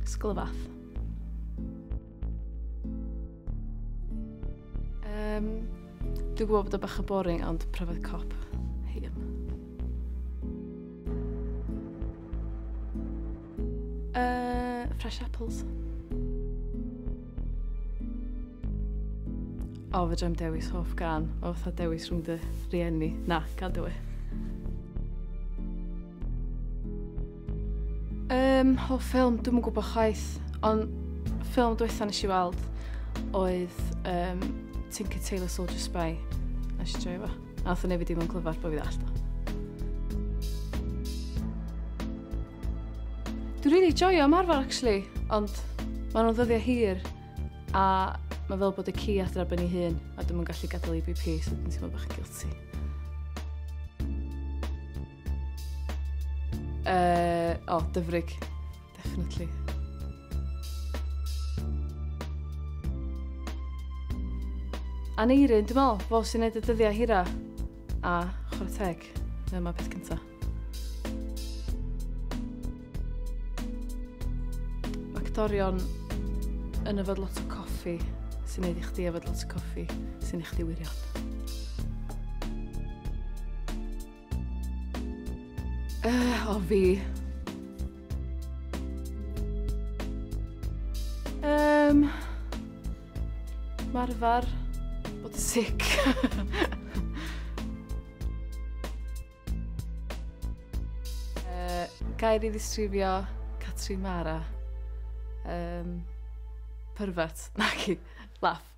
Sglyfath. Dwi'n gwybod bod o bach yn boring, ond pryfed cop. Hei am. Fresh apples. O, fedra i'm dewis hoff gan. O, fatha dewis rhwng dy rieni. Na, can't do it. Hoff ffilm, dwi'm yn gwybod chwaith, ond ffilm diwetha nes i weld oedd Tinker Tailor Soldier Spy. Nes i joio fo. A nath o neud fi deimlo'n clyfar bo fi ddallt o. Dwi'n rili joio ymarfer, actually, ond maen nhw'n ddyddiau hir a mae fel bod y ci adra ar ben ei hun a dwi'm yn gallu gadael i BP, so dwi'n teimlo bach yn guilty. O, Dyfrig. Definitely. Aneirin, dwi'n meddwl, fo sy'n neud y dyddiau hira. A chwarae teg, dyma peth cynta. Mae actorion yn yfed lot o coffi, sy'n neud i chdi yfed lot o coffi, sy'n neud chdi wirion. O, fi. Marfer, bod yn sick. Gair i ddisgrifio Catrin Mara. Pervert. Naci. Laugh.